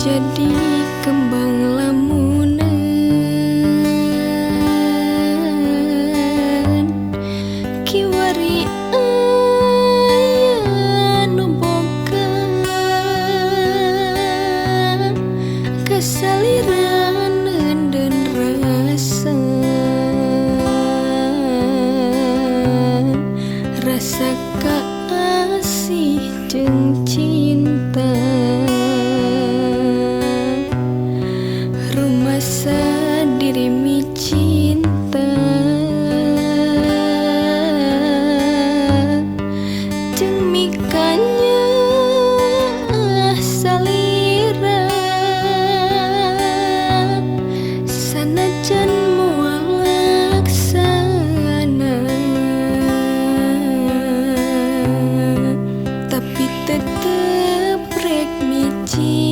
Jadi kembang lamunan kiwari aya nu boga kasaliran dan rasa rasa kaasih jeung cinta. Rumasa diri mi cinta jeung mikanya salira sanajan moal laksana tapi tetep rek mi cinta.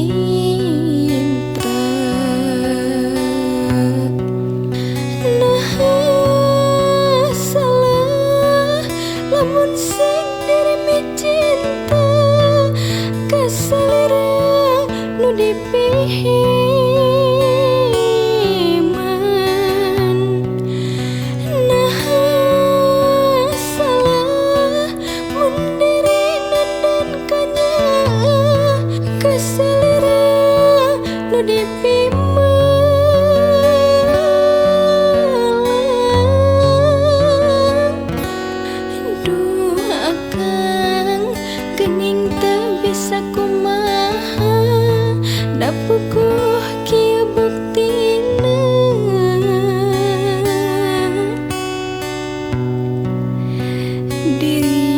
Lamun sing diri mi cinta kasalira nu dipihiman naha salah mun diri nandan kanyaah kasalira nu dipihiman. Gening teu bisa kumaha da puguh kieu buktina diri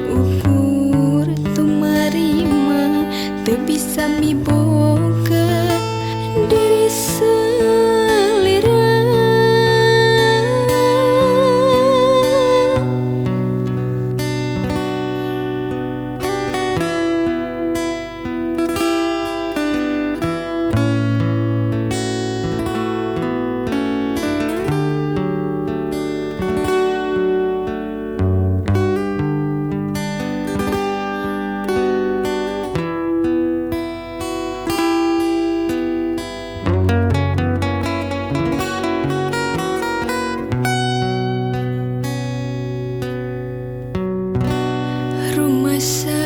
ukur tumarima teu bisa miboga diri salira. Rumasa